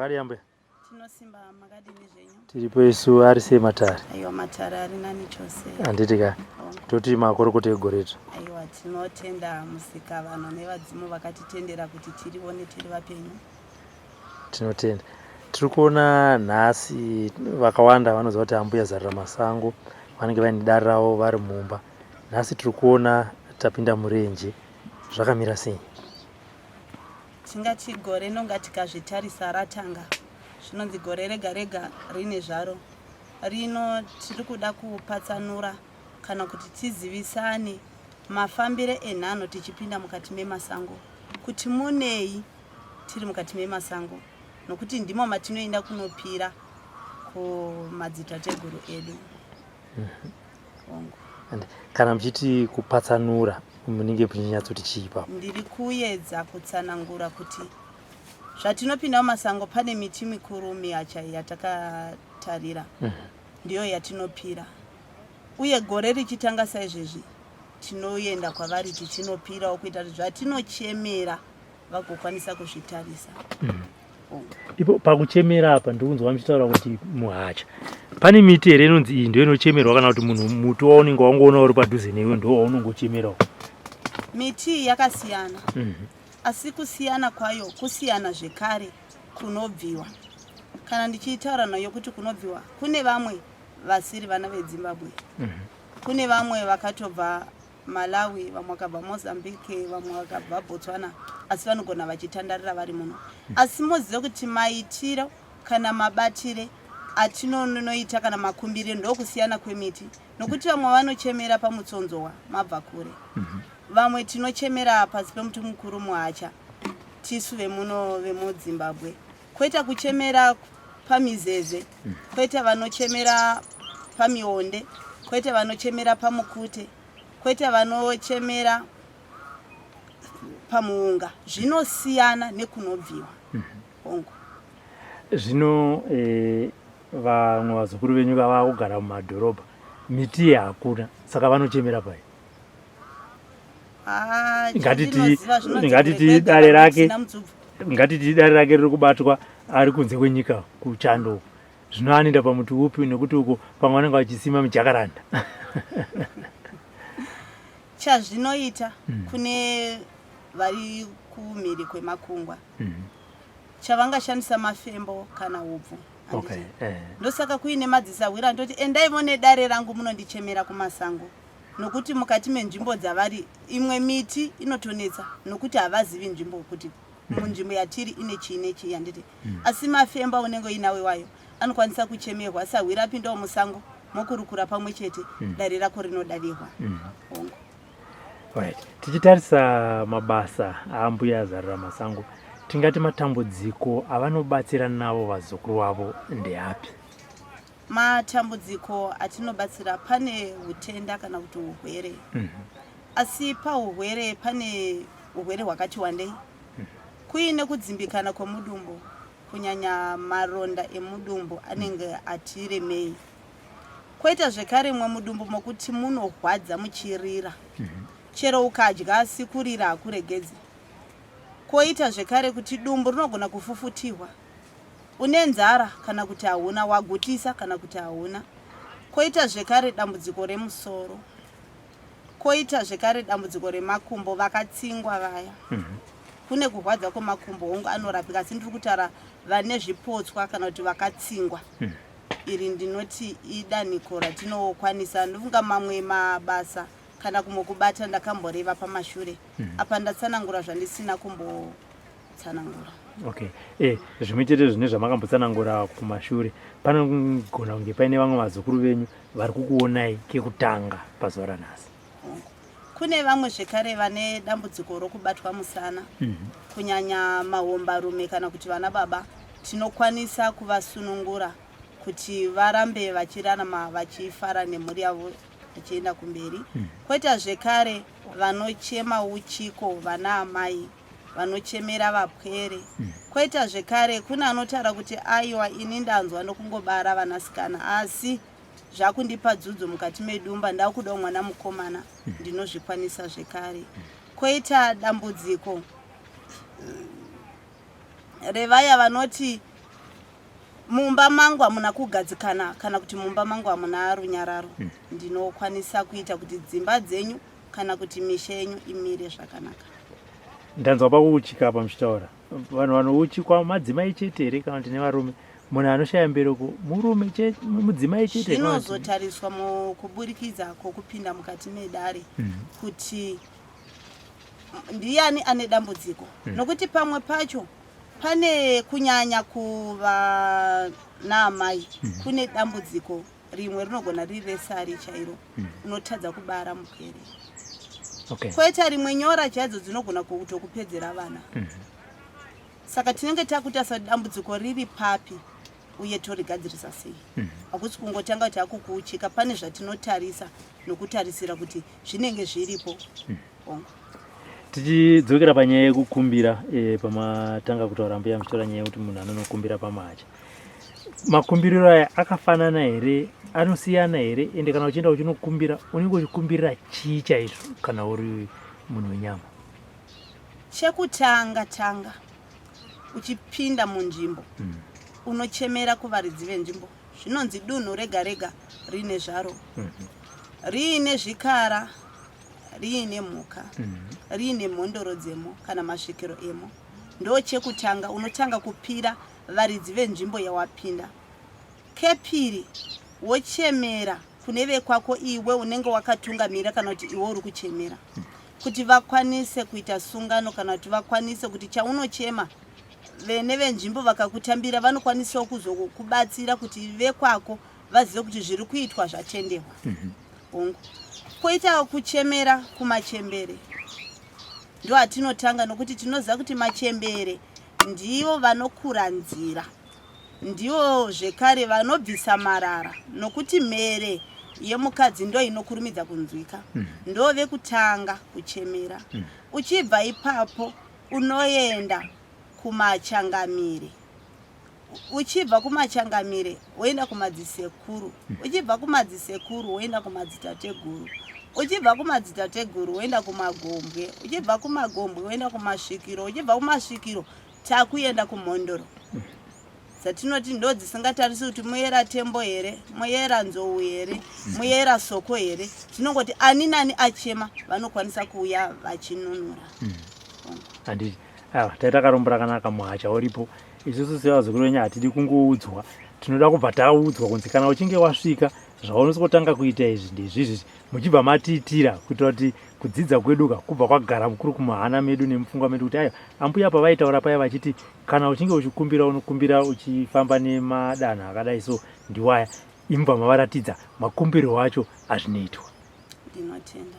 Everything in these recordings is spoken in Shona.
Makadii ambuya? Tinosimba, makadini zvenyu? Tiripo isu, ari sei matare? Aiwa, matare ari nani chose. Handiti ka? Toti makorokoto egoreto. Aiwa, tinotenda musika vanhu nevadzimu vakatitendera kuti tirione tiri vapenyu. Tinotenda. Tiri kuona nhasi vakawanda vanoziva kuti ambuya Zarira Masango vanenge vaine dare ravo vari mumba. Nhasi tiri kuona tapinda murenje. Zvakamira sei? Tingati gore nonga tikazvitarisa ratanga, zvinonzi gore rega rega rine zvaro. Rino tiri kuda kupatsanura kana kuti tizivisane mafambire enhanho tichipinda mukati memasango, kuti munei tiri mukati memasango, nokuti ndimo matinoenda kunopira kumadzitateguru edu. Hongu. And kana muchiti kupatsanura, munenge muchinyatsoti chii ipapo? Ndiri kuedza kutsanangura kuti zvatinopinda mumasango pane miti mikuru mihacha yatakatarira, ndiyo yatinopira. Uye gore richitanga saizvezvi tinoenda kwavari tichinopirawo kuita kuti zvatinochemera vagokwanisa kuzvitarisa. Ipo pakuchemera apa ndikunzwa muchitaura kuti muhacha. Pane miti here inonzi iyi ndiyo inochemerwa, kana kuti munhu muti waunenge wangoona uri padhuze newe ndo waunongochemerawo? Miti iyi yakasiyana, asi kusiyana kwayo kusiyana zvekare kunobviwa. Kana ndichitaura nayo kuti kunobviwa, kune vamwe vasiri vana veZimbabwe, kune vamwe vakatobva Malawi, vamwe vakabva Mozambique, vamwe vakabva Botswana, asi vanogona vachitandarira vari muno. Asi moziva kuti maitiro kana mabatire atinonoita kana makumbiriro ndokusiyana kwemiti, nokuti vamwe vanochemera pamutsonzowa mabva kure, vamwe tinochemera pasi pemuti mukuru muhacha tisu vemuno vemuZimbabwe, kwoita kuchemera pamizeze, kwoita vanochemera pamionde, kwoita vanochemera pamukute, kwoita vanochemera pamuunga. Zvinosiyana nekunobviwa. Hongu. Zvino vamwe vazukuru venyu vava kugara mumadhorobha, miti iyi hakuna, saka vanochemera pai? Ah, Ngatiti chandinoziva zvinonzi ngatiti kure kwega dare rake kusina mutsubvu. Ngatiti dare rake riri kubatwa ari kunze kwenyika kuchando, zvino anoenda pamuti upi? Nekuti uko pamwe vanenge vachisima mijakaranda. Chazvinoita kune vari kumhiri kwemakungwa, chavangashandisa mafembo kana upfu, handiti? Ndosaka kuine madzisahwira ndoti endaivo nedare rangu munondichemera kumasango, nokuti mukati menzvimbo dzavari imwe miti inotonetsa, nokuti havazivi nzvimbo kuti munzvimbo yatiri ine chii nechii, handiti? Asi mafembo aunenge uinawo iwayo anokwanisa kuchemerwa, sahwira apindawo musango, mokurukura pamwe chete, dare rako rinodavirwa. Hongu. Right. Tichitarisa mabasa aambuya Zarira Masango, tingati matambudziko avanobatsira navo vazukuru vavo ndeapi? Matambudziko atinobatsira, pane utenda kana kuti urwere. Asi paurwere pane urwere hwakati wandei. Kuine kudzimbikana kwemudumbu, kunyanya maronda emudumbu anenge atiremei. Kwoita zvekare mwe mudumbu mokuti munorwadza muchirira, chero ukadya asi kurira hakuregedzi. Kwoita zvekare kuti dumbu rinogona kufufutirwa, une nzara kana kuti hauna, wagutisa kana kuti hauna. Kwoita zvekare dambudziko remusoro, kwoita zvekare dambudziko remakumbo, vakatsingwa vaya. Kune kurwadza kwemakumbo, hongu anorapika, asi ndiri kutaura vane zvipotswa kana kuti vakatsingwa. Iri ndinoti idanhiko ratinokwanisa. Ndofunga mamwe mabasa kana kumwe kubata ndakamboreva pamashure apa, ndatsanangura zvandisina kumbotsanangura. Okay, zvimwe chete zvine zvamakambotsanangura kumashure, panogona kunge paine vamwe vazukuru venyu vari kukuonai kekutanga pazuva ranhasi. Hongu. Kune vamwe zvekare vane dambudziko rokubatwa musana, kunyanya mahombarume kana kuti vana baba, tinokwanisa kuvasunungura kuti varambe vachirarama vachifara nemhuri yavo vachienda kumberi. Kwoita zvekare vanochema uchiko, vana amai vanochemera vapwere. Kwoita zvekare kune anotaura kuti aiwa, ini ndanzwa nokungobara vanasikana, asi zvakundipa dzudzo mukati medumba, ndakudawo mwana mukomana, ndinozvikwanisa zvekare. Kwoita dambudziko revaya vanoti Mumba mangu hamuna kugadzikana kana kuti mumba mangu hamuna runyararo. Ndinokwanisa kuita kuti dzimba dzenyu kana kuti misha yenyu imire zvakanaka. Ndanzwa pakuuchika apa muchitaura vanhu vanouchikwa madzimai chete here kana kuti nevarume? Munhu anoshaya mbereko murume chete, mudzimai chete? Zvinozotariswa mukuburikidza kwokupinda mukati medare kuti ndiyani ane dambudziko, nokuti pamwe pacho pane kunyanya kuva naamai kune dambudziko rimwe rinogona riri resari chairo, unotadza kubara mupwere. Kwoita rimwe nyora chaidzo dzinogona kutokupedzera vana. Saka tinenge takutarisa kuti dambudziko riri papi uye torigadzirisa sei. Hakusi kungotanga kuti akukuuchika, pane zvatinotarisa nokutarisira kuti zvinenge zviripo. Hongu. Tichidzokera panyaya yekukumbira, pamatanga kutaura mbuya muchitaura nyaya yekuti munhu anonokumbira pamahacha, makumbiriro aya akafanana here, anosiyana here? Ende kana uchienda uchinokumbira unenge uchikumbirira chii chaizvo kana uri munhu wenyama? Chekutanga tanga uchipinda munzvimbo, unochemera kuvaridzi venzvimbo. Zvinonzi dunhu rega rega rine zvaro, riine zvikara, riine mhuka, riine mhondoro dzemo kana masvikiro emo. Ndo chekutanga, unotanga kupira varidzi venzvimbo yawapinda. Kepiri, wochemera kune vekwako iwe unenge wakatungamira kana kuti iwe uri kuchemera, kuti vakwanise kuita sungano kana kuti vakwanise kuti chaunochema vene venzvimbo vakakutambira vanokwanisawo kuzokubatsira kuti vekwako vazive kuti zviri kuitwa zvatenderwa. Hongu. Koita kuchemera kumachembere, ndo atinotanga, nokuti tinoziva kuti machembere ndivo vanokura nzira, ndivo zvekare vanobvisa marara, nokuti mhere yemukadzi ndo inokurumidza kunzwika. Ndo vekutanga kuchemera. Uchibva ipapo unoenda kumachangamire, uchibva kumachangamire woenda kumadzisekuru, uchibva kumadzisekuru woenda kumadzitateguru, uchibva kumadzitateguru woenda kumagombwe, uchibva kumagombwe woenda kumasvikiro, uchibva kumasvikiro takuenda kumhondoro dzatinoti ndo dzisingatarisi kuti muyera tembo here, muyera nzou here, muyera soko here. Tinongoti ani nani achema vanokwanisa kuuya vachinunura. Handiti aiwa, taita karombo rakanaka, muhacha uripo. Isusu sevazukuru venyu hatidi kungoudzwa, tinoda kubva taudzwa kunzi kana uchinge wasvika zvaunosvotanga kuita izvi ndezvizvi, muchibva matiitira kuitira kuti kudzidza kwedu ka kubva kwagara mukuru kumuhana medu nemupfungwa medu kuti aiwa, ambuya pavaitaura paya vachiti kana uchinge uchikumbira unokumbira uchifamba nemadanho akadai, so ndiwaya imubva mavaratidza makumbiriro acho azvinoitwa. Ndinotenda.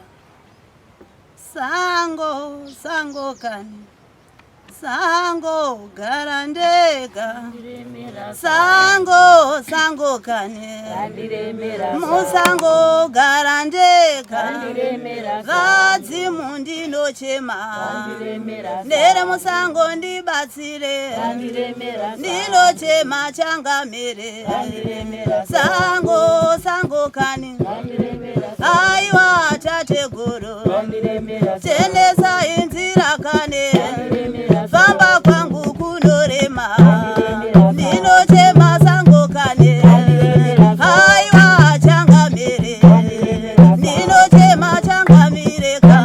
Sango, sango kani, sango gara ndega, sango, sango kani, musango gara ndega, vadzimu ndinochema, ndere musango ndibatsire, ndinochema changamire, sango, sango kani, aiwa tateguru, tendesa inzira kane, famba kwangu kunorema, ndinochema sango kane, aiwa changamire, ndinochema changamire ka,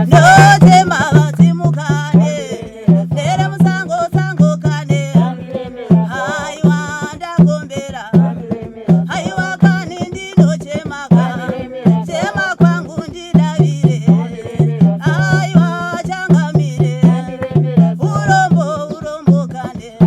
ndochema vadzimu kane, ndere musango, sango kane, aiwa ndagombera, aiwa kani ndinochema ka, chema kwangu ndidavire, aiwa changamire, urombo, urombo kane.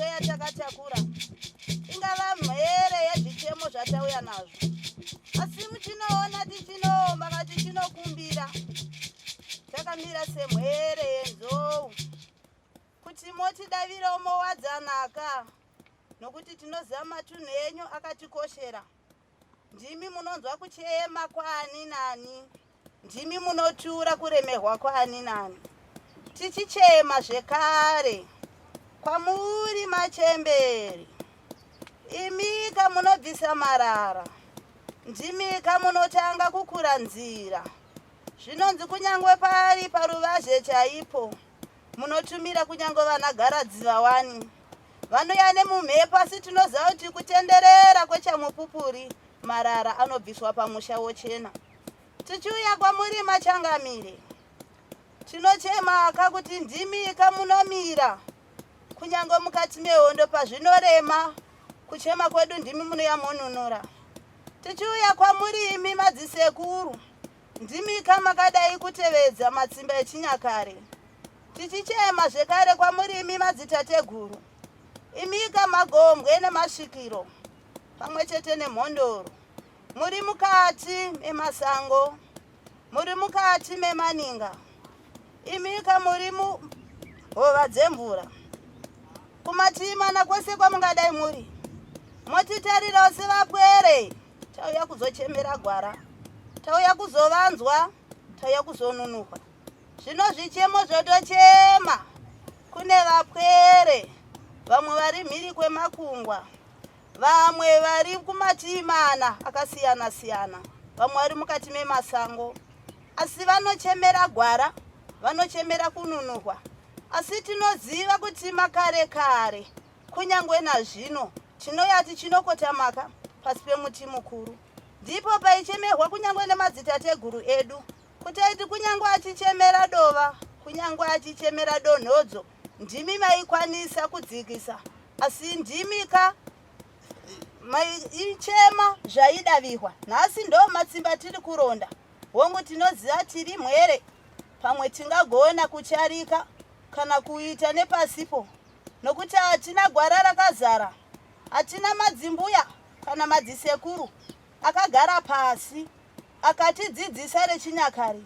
mitsvo yatakatakura, ingava mhere yezvichemo zvatauya nazvo, asi muchinoona tichinoomba ka tichinokumbira takamira semhere yenzou kuti motidavirawo mowadzanaka, nokuti tinoziva matunhu enyu akatikoshera. Ndimi munonzwa kuchema kwaani nani, ndimi munotura kuremerwa kwaani nani. Tichichema zvekare kwamuri machembere, imika munobvisa marara, ndimika munotanga kukura nzira. Zvinonzi kunyange pari paruvazhe chaipo munotumira kunyange vana garadziva wani vanouya nemumhepo, asi tinoziva kuti kutenderera kwechamupupuri marara anobviswa pamusha wochena. Tichiuya kwamuri machangamire, tinochemaka kuti ndimika munomira kunyange mukati mehondo pazvinorema, kuchema kwedu ndimi munouya monunura. Tichiuya kwamuri imi madzisekuru, ndimika makadai kutevedza matsimba echinyakare. Tichichema zvekare kwamuri imi madzitateguru, imika magombwe nemasvikiro pamwe chete nemhondoro, muri mukati memasango, muri mukati memaninga, imika muri muhova dzemvura, kumativi mana kwose kwamungadai muri, motitarirawo sevapwere. Tauya kuzochemera gwara, tauya kuzovanzwa, tauya kuzonunurwa. Zvino zvichemo zvotochema kune vapwere, vamwe vari mhiri kwemakungwa, vamwe vari kumativi mana akasiyana siyana, vamwe vari mukati memasango, asi vanochemera gwara, vanochemera kununurwa. Asi tinoziva kuti makare kare, kunyange nazvino, tinouya tichinokotamaka pasi pemuti mukuru. Ndipo paichemerwa kunyange nemadzitateguru edu, kuti aiti kunyange achichemera dova, kunyange achichemera donhodzo, ndimi maikwanisa kudzikisa, asi ndimika maichema zvaidavirwa. Nhasi ndo matsimba tiri kuronda. Hongu, tinoziva tiri mhwere, pamwe tingagona kucharika kana kuita nepasipo, nokuti hatina gwara rakazara, hatina madzimbuya kana madzisekuru akagara pasi akatidzidzisa rechinyakare.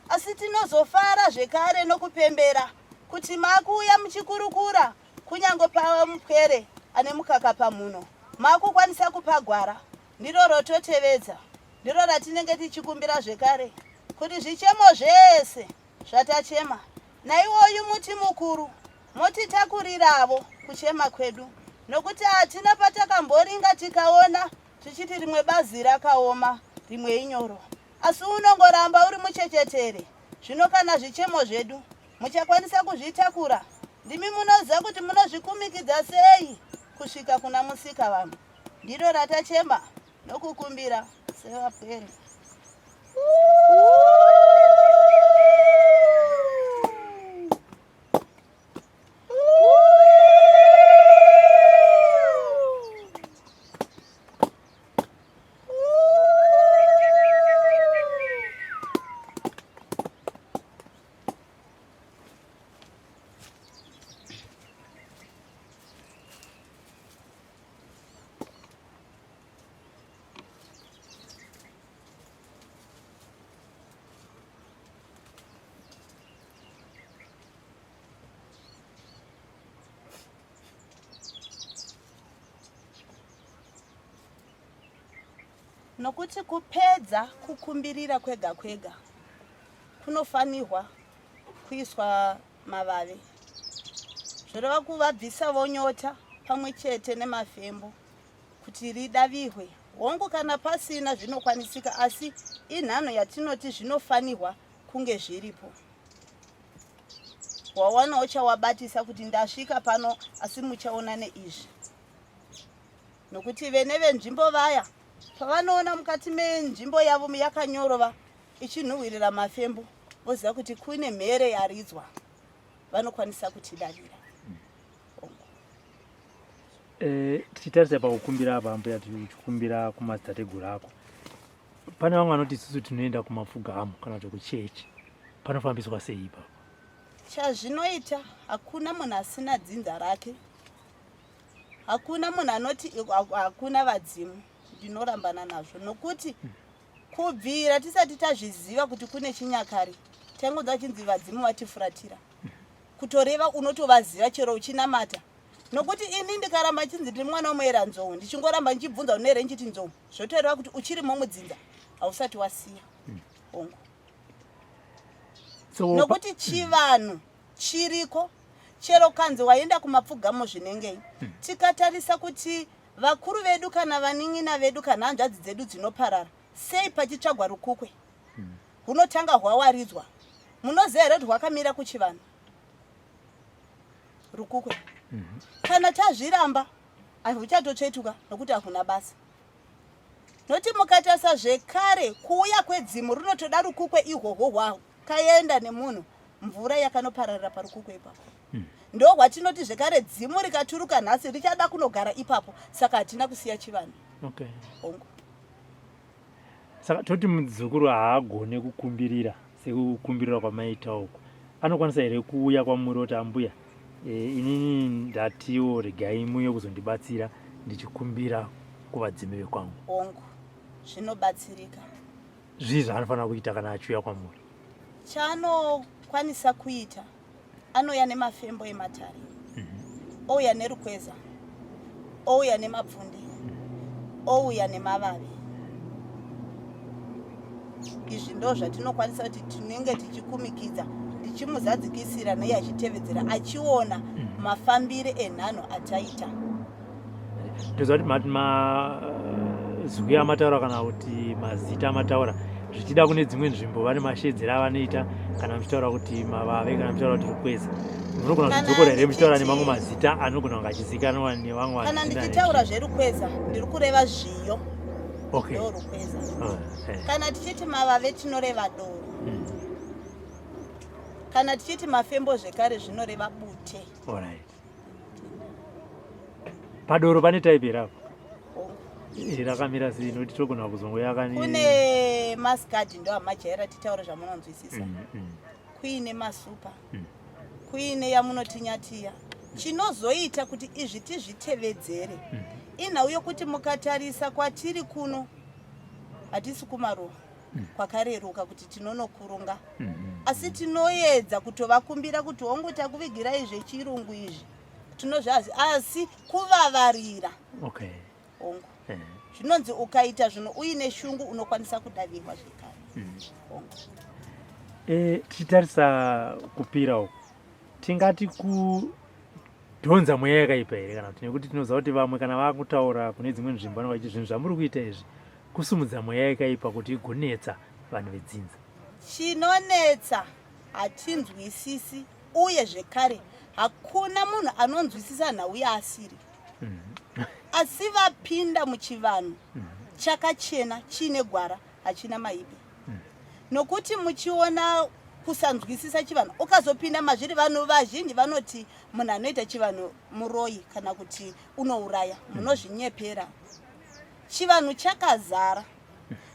Asi tinozofara zvekare nokupembera kuti makuuya muchikurukura kunyange pava mupwere ane mukaka pamhuno, makukwanisa kupa gwara. Ndiro rototevedza, ndiro ratinenge tichikumbira zvekare kuti zvichemo zvese zvatachema naiwoyu muti mukuru motitakuriravo kuchema kwedu, nokuti hatina patakamboringa tikaona tichiti rimwe bazi rakaoma rimwe inyoro, asi unongoramba uri muchechetere. Zvino kana zvichemo zvedu muchakwanisa kuzvitakura, ndimi munoziva kuti munozvikumikidza sei kusvika kuna musika vanhu. Ndiro ratachema nokukumbira sevapwere. Nokuti kupedza kukumbirira kwega kwega kunofanirwa kuiswa mavave, zvoreva kuvabvisa vonyota pamwe chete nemafembo kuti ridavirwe. Hongu, kana pasina zvinokwanisika, asi inhanho yatinoti zvinofanirwa kunge zviripo. Wawanawo chawabatisa kuti ndasvika pano, asi muchaona neizvi, nokuti vene venzvimbo vaya pavanoona mukati menzvimbo yavo yakanyorova ichinhuhwirira mafembo, voziva kuti kune mhere yaridzwa, vanokwanisa kutidavira. Tichitarisa pakukumbira apa, mbuya, tichikumbira kumadzitateguru ako, pane vamwe vanoti isusu tinoenda kumapfugamo kana kuti kuchechi, panofambiswa sei ipapo? Chazvinoita, hakuna munhu asina dzinza rake. Hakuna munhu anoti hakuna vadzimu, ndinorambana nazvo nokuti kubvira tisati tazviziva kuti kune chinyakare taingonzwa chinzi vadzimu vatifuratira. Kutoreva unotovaziva chero uchinamata nokuti ini ndikaramba chinzi ndiri mwana womuera nzou ndichingoramba ndichibvunza une here ndichiti nzou zvotoreva kuti uchirimo mudzinza hausati wasiya hongu. So, Nokuti chivanhu chiriko chero kanzi waenda kumapfugamo zvinengei. Tikatarisa kuti vakuru vedu kana vanin'ina vedu kana hanzvadzi dzedu dzinoparara sei pachitsvagwa rukukwe hunotanga hwawaridzwa. Munoziva here kuti rwakamira kuchivanhu rukukwe? Kana tazviramba hahuchatotsvetuka nokuti hakuna basa. Noti mukatarisa zvekare kuuya kwedzimu rinotoda rukukwe ihwohwo hwakaenda nemunhu, mvura yakanopararira parukukwe ipapo. Ndo hwatinoti zvekare dzimu rikaturuka nhasi richada kunogara ipapo, saka hatina kusiya chivanhu. Okay. Hongu. Saka toti mudzukuru haagone kukumbirira sekukumbirira kwamaita uku, anokwanisa here kuuya kwamuri oti ambuya inini ndatiwo regai muuye kuzondibatsira ndichikumbira kuvadzimu vekwangu? Hongu, zvinobatsirika. Zvii zvaanofanira kuita kana achiuya kwamuri? Chaanokwanisa kuita, anouya nemafembo ematare, ouya nerukweza, ouya nemapfunde, ouya nemavavi. Izvi ndo zvatinokwanisa kuti tinenge tichikumikidza tichimuzadzikisira neye achitevedzera achiona mafambire enhanho ataita. Ndoziva kuti mati mazwi amataura kana kuti mazita amataura zvichida kune dzimwe nzvimbo vane mashedzero avanoita kana muchitaura kuti mavave kana muchitaura kuti rukweza, munogona Kana kudzokora here muchitaura nemamwe mazita anogona kunge achizikanwa nevamwe vanhu Kana zvisina ndichitaura zverukweza ndiri kureva zviyo. Ndo rukweza. Kana tichiti mavave tinoreva doro. Kana tichiti mafembo zvekare zvinoreva bute. Alright. Padoro pane type here apo? Rakamira sei nokuti togona kuzongoyaka Kune mascard ndo amajaira titaure zvamunonzwisisa. Kuine masupa. Kuine yamunotinyatiya. Chinozoita kuti izvi tizvitevedzere inhau yokuti mukatarisa kwatiri kuno hatisi kumaruwa kwakareruka kuti tinonokurunga, asi tinoedza kutovakumbira kuti hongu takuvigirai zvechirungu izvi tinozvazi, asi kuvavarira. Hongu. Zvinonzi ukaita zvinhu uine shungu unokwanisa kudavirwa zvekare. Hongu. Tichitarisa kupira uku tingati kudhonza mweya yakaipa here kana kuti nekuti tinoziva kuti vamwe kana vakutaura kune dzimwe nzvimbo vanenge vachiti zvinhu zvamuri kuita izvi kusumudza mweya yakaipa kuti igonetsa vanhu vedzinza? Chinonetsa hatinzwisisi, uye zvekare hakuna munhu anonzwisisa nhau yaasiri. Asi vapinda muchivanhu chakachena chiine gwara, hachina maipi. Nokuti muchiona kusanzwisisa chivanhu ukazopinda mazviri, vanhu vazhinji vanoti munhu anoita chivanhu muroyi kana kuti unouraya. Munozvinyepera, chivanhu chakazara.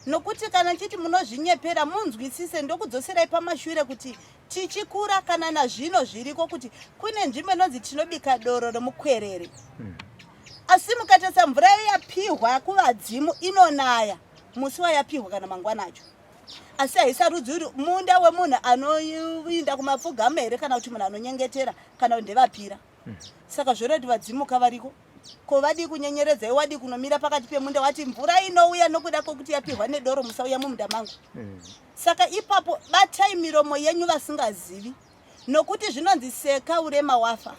Nokuti kana chiti munozvinyepera, munzwisise, ndokudzoserai pamashure kuti tichikura kana nazvino zviriko kuti kune nzvimbo inonzi tinobika doro romukwerere, asi mukatarisa mvura yapihwa kuvadzimu inonaya musi wayapihwa kana mangwana acho, asi haisarudzi uri munda wemunhu anoinda kumapfugamo here kana kuti munhu anonyengetera kana kuti ndevapira. Saka zvoreva kuti vadzimuka variko, ko vadii kunyenyeredza? Iwe wadii kunomira pakati pemunda wati mvura inouya nokuda kwokuti yapihwa nedoro, musauya mumunda mangu? Saka ipapo batai miromo yenyu vasingazivi, nokuti zvinonzi seka urema wafa,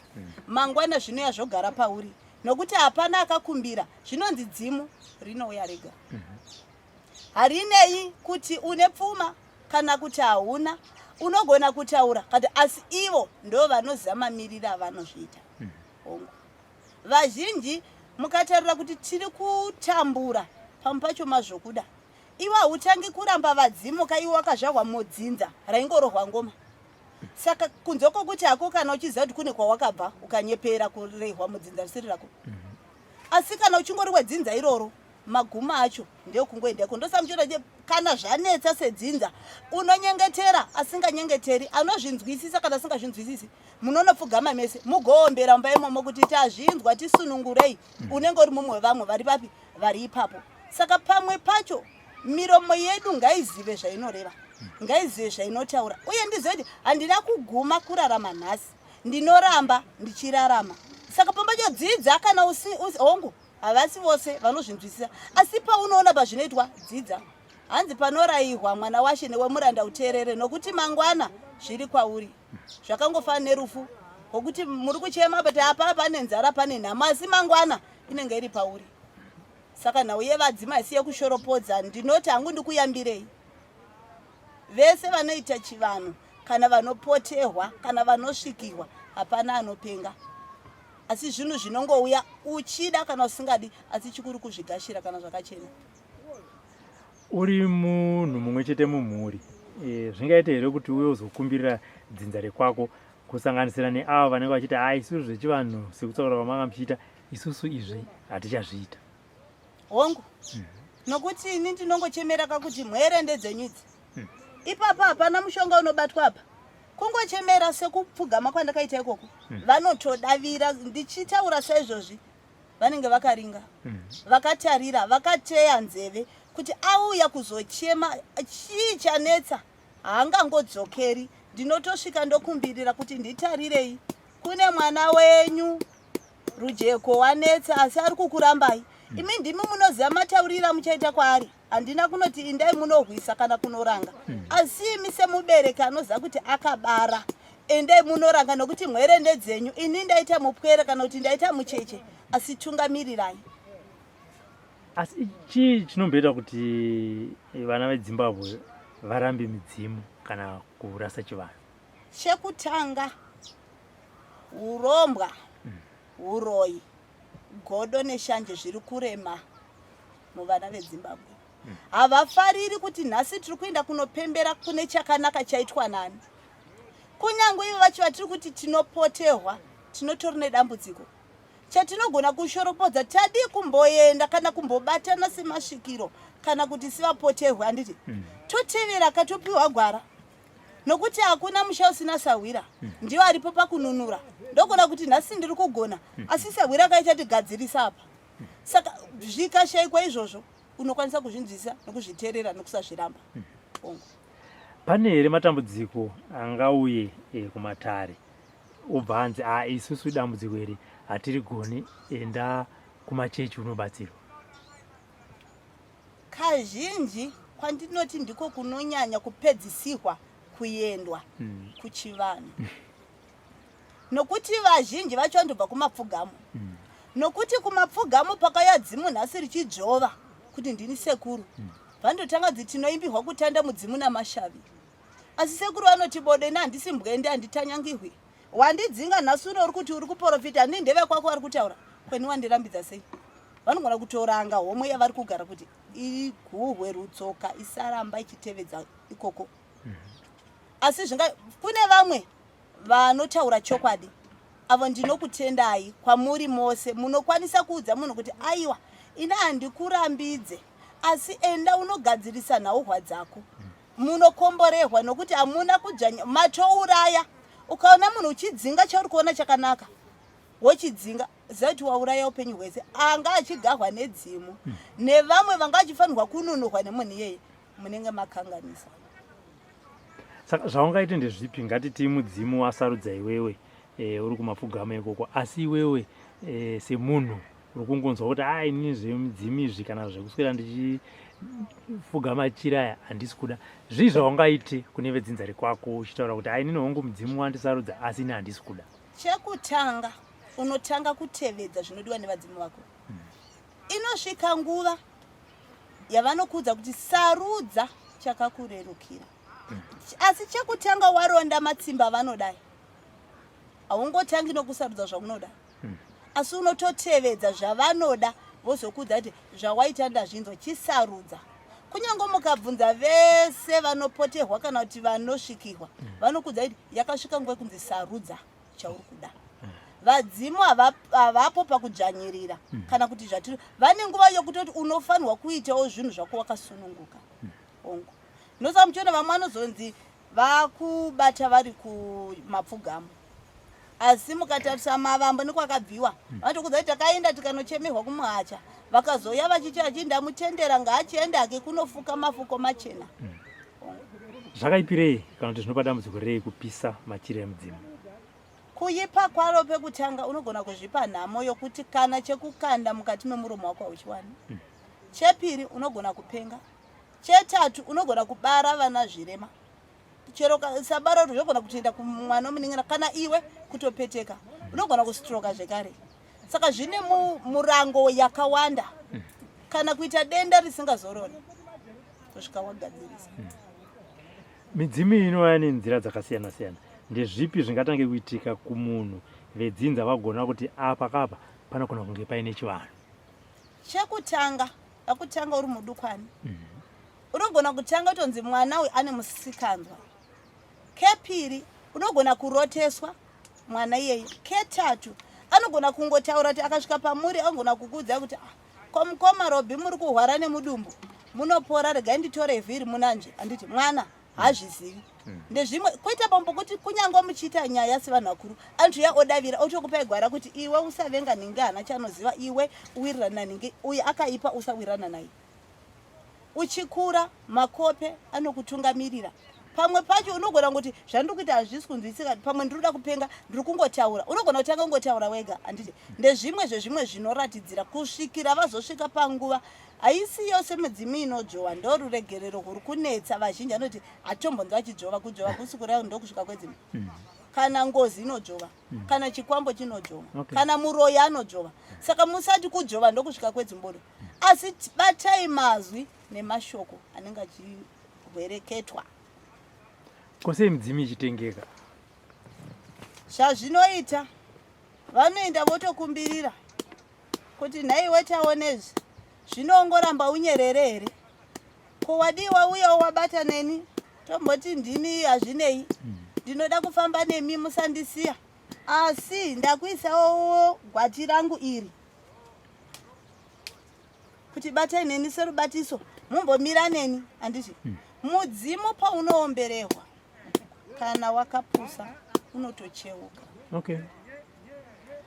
mangwana zvinouya zvogara pauri, nokuti hapana akakumbira. Zvinonzi dzimu rinouya rega, harinei kuti une pfuma kana kuti hauna. Unogona kutaura kati, asi ivo ndo vanoziva mamiriro avanozviita. Hongu, vazhinji mukatarira kuti tiri kutambura pamwe pacho mazvokuda. Iwe hautangi kuramba vadzimuka, iwe wakazvarwa mudzinza raingorohwa ngoma. Saka kunze kwokuti hako kana uchiziva kuti kune kwawakabva ukanyepera kurehwa mudzinza risiri rako, asi kana uchingori wedzinza iroro, magumo acho ndeokungoendako. Ndosamuchiona. Kana zvanetsa sedzinza, unonyengetera asinganyengeteri, anozvinzwisisa kana asingazvinzwisisi, munonopfugama mese mugoombera mumba imomo kuti tazvinzwa, tisunungurei. Unenge uri mumwe wevamwe vari papi vari ipapo. Saka pamwe pacho miromo yedu ngaizive zvainoreva, ngaizive zvainotaura, uye ndizive kuti handina kuguma kurarama nhasi, ndinoramba ndichirarama. Saka pamwe pacho dzidza kana usi, usi, hongu havasi vose vanozvinzwisisa, asi paunoona pazvinoitwa dzidza. Hanzi panorayihwa mwana washe newemuranda uteerere, nokuti mangwana zviri kwauri. Zvakangofanana nerufu rwokuti muri kuchema but apa pane nzara pane nhamo, asi mangwana inenge iri pauri. Saka nhau yevadzimu haisi yekushoropodza, ndinoti hangu ndikuyambirei vese vanoita chivanhu kana vanopotehwa kana vanosvikirwa, hapana anopenga, asi zvinhu zvinongouya uchida kana usingadi, asi chikuru kuzvigashira kana zvakachena. Uri munhu mumwe chete mumhuri, zvingaite here kuti uye uzokumbirira dzinza rekwako, kusanganisira neavo vanenge vachiti ha isusu zvechivanhu sekutaura kwamanga muchiita isusu izvi hatichazviita? Hongu, nokuti ini ndinongochemera kakuti mhwere ndedzenyu idzi. Ipapa hapana mushonga unobatwa apa, kungochemera sekupfugama kwandakaita ikoko. Vanotodavira ndichitaura saizvozvi, vanenge vakaringa, vakatarira, vakateya nzeve kuti auya kuzochema chii chanetsa, haangangodzokeri. Ndinotosvika ndokumbirira kuti nditarirei, kune mwana wenyu Rujeko wanetsa, asi ari kukurambai. Imi ndimi munoziva matauriro amuchaita kwaari. Handina kunoti indai munohwisa kana kunoranga, asi imi semubereki anoziva kuti akabara, endai munoranga, nokuti mhwere ndedzenyu. Ini ndaita mupwere kana kuti ndaita mucheche, asi tungamirirai. Asi chii chinomboita kuti vana veDzimbabwe varambe midzimu kana kurasa chivanhu? Chekutanga, urombwa, uroyi, godo neshanje zviri kurema muvana veDzimbabwe. Havafariri kuti nhasi tiri kuenda kunopembera kune chakanaka chaitwa nani. Kunyange ivo vacho vatiri kuti tinopotehwa, tinotori nedambudziko chatinogona kushoropodza. Tadii kumboenda kana kumbobatana semasvikiro kana kuti sevapotehwe, handiti? Totevera katopiwa gwara, nokuti hakuna musha usina sahwira. Ndiwo aripo pakununura. Ndogona kuti nhasi ndiri kugona, asi sahwira kaichatigadzirisa apa. Saka zvikashayikwa izvozvo, unokwanisa kuzvinzwisisa nokuzviteerera nokusazviramba. Hongu. Pane here matambudziko angauye kumatare obva anzi a isusu dambudziko iri hatirigoni, enda kumachechi unobatsirwa? Kazhinji kwandinoti ndiko kunonyanya kupedzisirwa kuendwa, kuchivanhu, nokuti vazhinji vacho vandobva kumapfugamo. Nokuti kumapfugamo pakauya dzimu nhasi richidzvova kuti ndini sekuru, vandotanga dzi tinoimbirwa kutanda mudzimu namashavi, asi sekuru vanoti bodo, ini handisi mbwende, handitanyangihwi. Wandidzinga nhasi uno uri kuti uri kuprofita, handii ndevekwako vari kutaura kweni, wandirambidza sei? Vanogona kutoranga homwe yavari kugara kuti iguhwe rutsoka isaramba ichitevedza ikoko. Asi zvinga kune vamwe vanotaura chokwadi, avo ndinokutendai kwamuri mose munokwanisa kuudza munhu kuti aiwa, ini handikurambidze, asi enda unogadzirisa nhauhwa dzako. Munokomborehwa nokuti hamuna kudzvanya matouraya. Ukaona munhu uchidzinga chauri kuona chakanaka wochidzinga, ziva kuti wauraya upenyu hwese anga achigahwa nedzimu nevamwe vanga vachifanirwa kununurwa nemunhu iyeye, munenge makanganisa. Saka zvaungaite ndezvipi? Ngatiti mudzimu wasarudza iwewe, uri kumapfugamo ikoko, asi iwewe semunhu uri kungonzwa kuti a inini zvemidzimu izvi kana zvekuswera ndichifuga machira aya handisi kuda. Zvii zvaungaite kune vedzinza rekwako uchitaura kuti a inini hongu mudzimu wandisarudza, asi ini handisi kuda? Chekutanga, unotanga kutevedza zvinodiwa nevadzimu vako. Inosvika nguva yavanokuudza kuti sarudza chakakurerukira, asi chekutanga waronda matsimba avanodai. Haungotangi nokusarudza zvaunoda, asi unototevedza zvavanoda, vozokuudza kuti zvawaita ndazvinzwa, chisarudza. Kunyange mukabvunza vese vanopotehwa kana kuti vanosvikirwa, vanokuudza kuti yakasvika nguva yekunzi sarudza chauri kuda. Vadzimu havapo pakudzvanyirira kana kuti zvatiri, vane nguva yokutoti unofanirwa kuitawo zvinhu zvako wakasununguka. Hongu, ndosaka muchiona vamwe vanozonzi vakubata vari kumapfugamo, asi mukatarisa mavambo nekwakabviwa, vanotokudza kuti takaenda tikanochemerwa kumuhacha, vakazouya vachiti achi ndamutendera ngaachienda ake kunofuka mafuko machena. Zvakaipirei kana kuti zvinopa dambudziko rei kupisa machira emudzimu? Kuipa kwaro, pekutanga unogona kuzvipa nhamo yokuti kana chekukanda mukati memuromo wako hauchiwani. Chepiri, unogona kupenga. Chetatu, unogona kubara vana zvirema. Chero sabara kuti unogona kutoenda kumwana wemunin'ina kana iwe kutopeteka, unogona kustroka zvekare. Saka zvine murango yakawanda, kana kuita denda risingazorori kusvika wagadzirisa. Midzimu iyi inouya nenzira dzakasiyana siyana. Ndezvipi zvingatange kuitika kumunhu vedzinza vagona kuti apa kapa panogona kunge paine chivanhu? Chekutanga, akutanga uri mudukwani, unogona kutanga kutonzi mwana uyu ane musikanzwa. Kepiri, unogona kuroteswa mwana iyeye. Ketatu, anogona kungotaura kuti akasvika pamuri anogona kukuudza kuti, "Ah, ko mukoma Robi muri kuhwara nemudumbu, munopora, regai nditore vhiri munanje." Handiti mwana hazvizivi. Ndezvimwe koita pambo kuti kunyange muchiita nyaya sevanhu vakuru, anotouya odavira otokupai gwara kuti iwe usavenga nhingi, hana chanoziva, iwe uwirirana nanhingi, uyu akaipa, usawirirana naye. Uchikura, makope anokutungamirira. Pamwe pacho unogona kuti zvandiri kuita hazvisi kunzwisika, pamwe ndiri kuda kupenga, ndiri kungotaura. Unogona kutanga kungotaura wega, handiti? Ndezvimwe zvezvimwe zvinoratidzira kusvikira vazosvika panguva. Haisi yose midzimu inodzvova, ndoruregerero huri kunetsa vazhinji. Anoti hatombonzi vachidzvova, kudzvova kusi kureva ndokusvika kwedzimu. Kana ngozi inodzvova, kana chikwambo chinodzvova, kana muroyi anodzvova. Saka musati kudzvova ndokusvika kwedzimbodo, asi batai mazwi nemashoko anenge achihwereketwa. Ko sei midzimu ichitengeka? Zvazvinoita, vanoenda votokumbirira kuti nhaiwe taonezvi, zvinongoramba unyerere here? Ko wadii wauyawo wabata neni, tomboti ndini, hazvinei, ndinoda kufamba nemi, musandisiya, asi ndakuisawo gwati rangu iri kuti batai neni serubatiso, mumbomira neni, handiti? Mudzimu paunoomberehwa, kana wakapusa unotocheuka.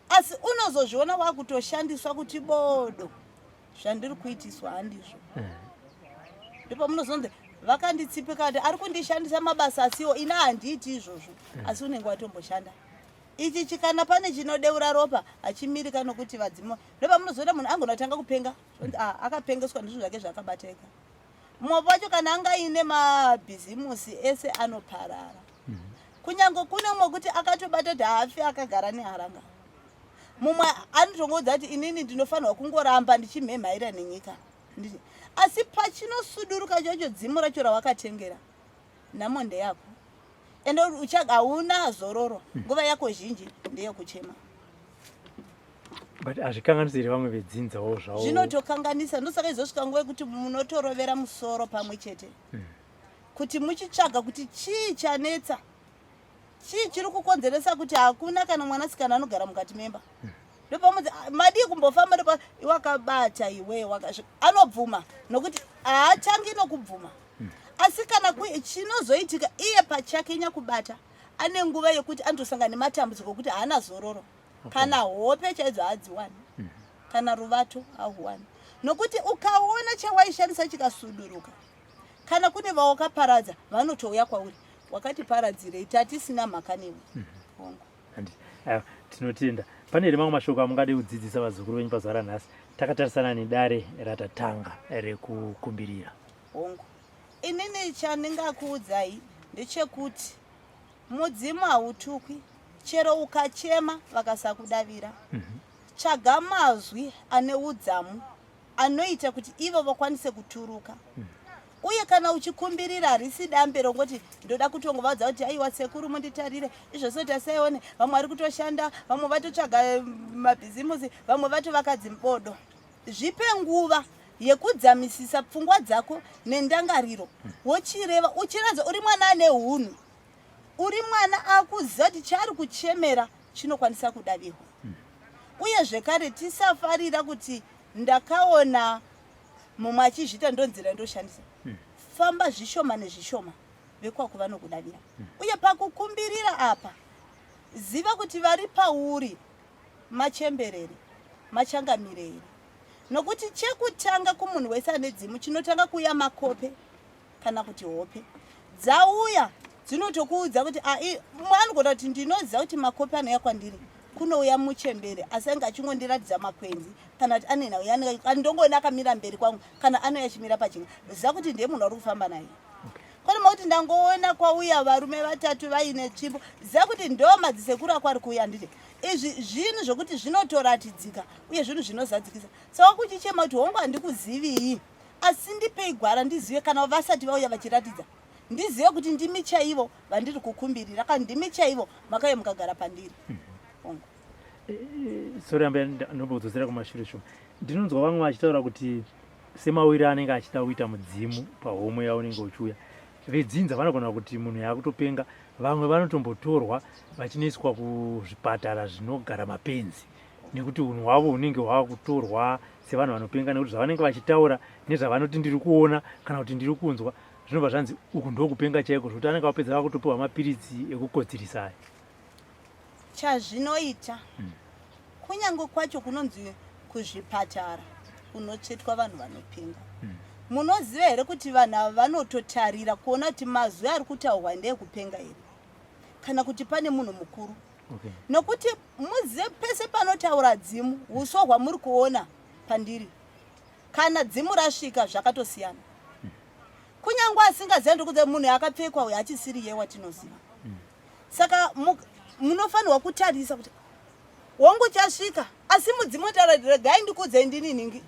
Asi unozozviona wakutoshandiswa kuti bodo, zvandiri kuitiswa handizvo. Ndipo munozonzi vakanditsipika kuti ari kundishandisa mabasa asiwo, ini handiiti izvozvo. Asi unenge watomboshanda ichi chikana pane chinodeura ropa hachimirika, nokuti vadzimu. Ndopamunozoona munhu angona kutanga kupenga. Ah, akapengeswa ndizvo zvake zvakabateka. Mumwe wacho kana anga aine mabhizimusi ese anoparara. Kunyange kune umwe kuti akatobata kuti haafi akagara neharanga. Mumwe anotongoudza kuti inini ndinofanirwa kungoramba ndichimhemhaira nenyika. Asi pachinosuduruka chacho dzimu racho rawakatengera, nhamo ndeyako, ende hauna zororo. Nguva yako zhinji ndeyekuchema. But hazvikanganisi here vamwe vedzinzawo zvavo? Zvinotokanganisa. Ndosaka izosvika nguva yekuti munotorovera musoro pamwe chete kuti muchitsvaga kuti chii chanetsa, chii chiri kukonzeresa kuti hakuna kana mwanasikana anogara mukati memba. Ndopamudzi madii kumbofamba, ndopa wakabata iwe anobvuma, nokuti haatangi nokubvuma. Asi kana chinozoitika iye pachake nyakubata ane nguva yekuti anotosangana nematambudziko okuti haana zororo, kana hope chaidzo haadziwani, kana ruvato hauwani, nokuti ukaona chawaishandisa chikasuduruka, kana kune vawakaparadza vanotouya kwauri, wakatiparadzirei, tatisina mhaka newe. Hongu. Aiwa, tinotenda. Pane here mamwe mashoko amungade kudzidzisa vazukuru venyu pazuva ranhasi takatarisana nedare ratatanga rekukumbirira? Hongu, inini chandingakuudzai ndechekuti mudzimu hautukwi. Chero ukachema vakasakudavira, tsvaga mazwi ane udzamu anoita kuti ivo vakwanise kuturuka. Uye kana uchikumbirira, harisi dambe rongoti ndoda kutongovaudza kuti aiwa sekuru munditarire izvozvo, tasaione vamwe vari kutoshanda, vamwe vatotsvaga mabhizimusi, vamwe vatovaka dzimbodo. Zvipe nguva yekudzamisisa pfungwa dzako nendangariro, wochireva uchiratidza uri mwana ane hunhu, uri mwana akuziva kuti chaari kuchemera chinokwanisa kudavirwa. Uye zvekare tisafarira kuti ndakaona mumwe achizviita, ndonzira ndoshandisa. Famba zvishoma nezvishoma vekwako vanokudavira. Uye pakukumbirira apa ziva kuti vari pauri machemberere, machangamire here? Nokuti chekutanga kumunhu wese ane dzimu chinotanga kuuya makope kana kuti hope dzauya dzinotokuudza kuti mumwe anogona kuti ndinoziva kuti makope anouya kwandiri kunouya muchembere asi ange achingondiratidza makwenzi kana kuti ane nhau ndongoona akamira mberi kwangu kana anouya achimira pachinga ziva kuti ndiye munhu wauri kufamba naye kwete makuti ndangoona kwauya varume vatatu vaine tsvimbo ziva kuti ndo madzisekuru ako ari kuuya handiti izvi zvinhu zvokuti zvinotoratidzika uye zvinhu zvinozadzikisa saka kuchichema kuti hongu handikuzivii asi ndipei gwara ndizive kana vasati vauya vachiratidza ndizive kuti ndimi chaivo vandiri kukumbirira kana ndimi chaivo makauya mukagara pandiri mhm. hongu eh, eh, sorry ambuya ndombokudzosera kumashure shoma ndinonzwa vamwe vachitaura kuti semawiri anenge achida kuita mudzimu pahomwe yaunenge uchiuya vedzinza vanogona kuti munhu yakutopenga vamwe vanotombotorwa vachinoiswa kuzvipatara zvinogara mapenzi nekuti unhu hwavo hunenge hwava kutorwa sevanhu vanopenga nekuti zvavanenge vachitaura nezvavanoti ndiri kuona kana kuti ndiri kunzwa zvinobva zvanzi uku ndokupenga chaiko zvekuti anenge vapedza vakutopiwa mapiritsi ekukotsirisa aya chazvinoita hmm. Kunyange kwacho kunonzi kuzvipatara kunotsvetwa vanhu vanopenga. Hmm. Munoziva here kuti vanhu ava vanototarira kuona kuti mazwi ari kutaurwa ndeekupenga here kana kuti pane munhu mukuru. Okay. Nokuti muzive pese panotaura dzimu uso hwamuri kuona pandiri kana dzimu rasvika zvakatosiyana. Hmm. Kunyange asingaziva ndikuti munhu akapfekwa uyo achisiri ye watinoziva. Hmm. Saka munofanirwa kutarisa kuti Hongu chasvika asi mudzimu otaura kuti regai ndikuudzei ndini nhingi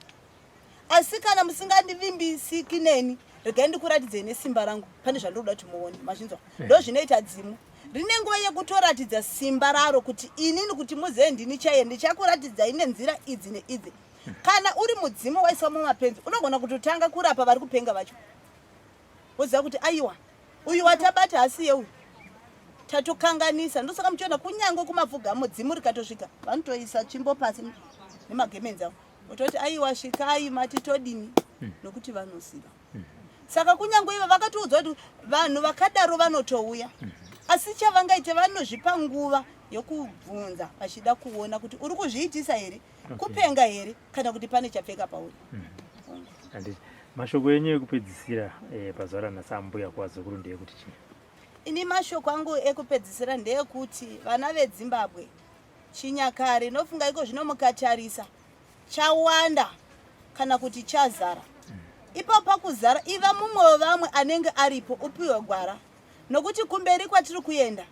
asi kana musingandivimbisiki neni regai ndikuratidzei nesimba rangu pane zvandiri kuda kuti muone mazvinzwa eh. ndo zvinoita dzimu rine nguva yekutoratidza simba raro kuti inini kuti muzive ndini chaiye ndichakuratidzai nenzira idzi neidzi kana uri mudzimu waiswa mumapenzi unogona kutotanga kurapa vari kupenga vacho woziva kuti aiwa uyu watabata hasiye uyu tatokanganisa ndosaka muchiona kunyange kumapfugamo dzimu rikatosvika vanotoisa tsvimbo pasi nemagemenzi avo ototi aiwa svikai mati todini hmm. nokuti vanoziva hmm. saka kunyange ivo vakatiudzwa kuti vanhu vakadaro vanotouya hmm. asi chavangaite vanozvipa nguva yokubvunza vachida kuona kuti uri kuzviitisa here kupenga here kana kuti pane chapfeka pauri hmm. mashoko enyu ekupedzisira eh, pazuva ranhasi ambuya kuvazukuru ndeyekuti chii ini mashoko angu ekupedzisira ndeyekuti vana vedzimbabwe chinyakare nofunga iko zvino mukatarisa chawanda kana kuti chazara hmm. ipapo pakuzara iva mumwe wevamwe anenge aripo upiwe gwara nokuti kumberi kwatiri kuenda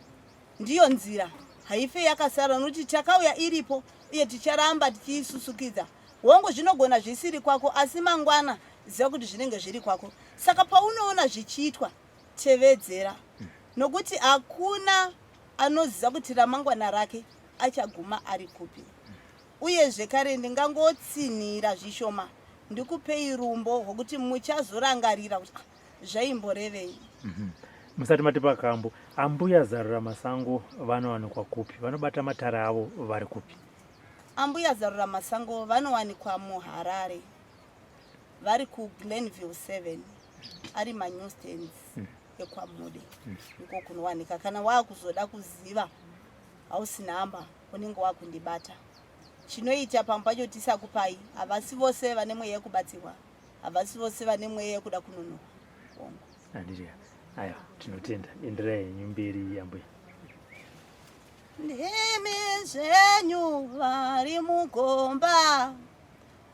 Ndiyo nzira, haife yakasara nokuti takauya iripo uye ticharamba tichiisusukidza. Hongu zvinogona zvisiri kwako asi mangwana ziva kuti zvinenge zviri kwako. Saka paunoona zvichiitwa tevedzera nokuti hakuna anoziva kuti ramangwana rake achaguma ari kupi. Uye zvekare ndingangotsinhira zvishoma ndikupei rumbo rwokuti muchazorangarira kuti ah, zvaimborevei. Mhm. Musati matipa kambo, ambuya Zarura Masango vanowanikwa kupi? Vanobata matare avo vari kupi? Ambuya Zarura Masango vanowanikwa muHarare, vari kuGlenville 7 ari manew stands mm. ekwaMude mm. ndiko kunowanika. Kana wakuzoda kuziva hausi nhamba unenge wakundibata. Chinoita pamwe pacho tisakupai, havasi vose vane mweya yekubatsirwa. Havasi vose vane mweya yekuda kununurwa. Hongu. Handiti aiwa tinotenda enderai henyu mberi ambuya. Ndimi zvenyu vari mugomba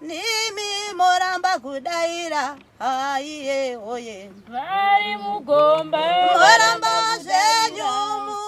ndimi moramba kudaira haiye hoye vari mugomba moramba zvenyu.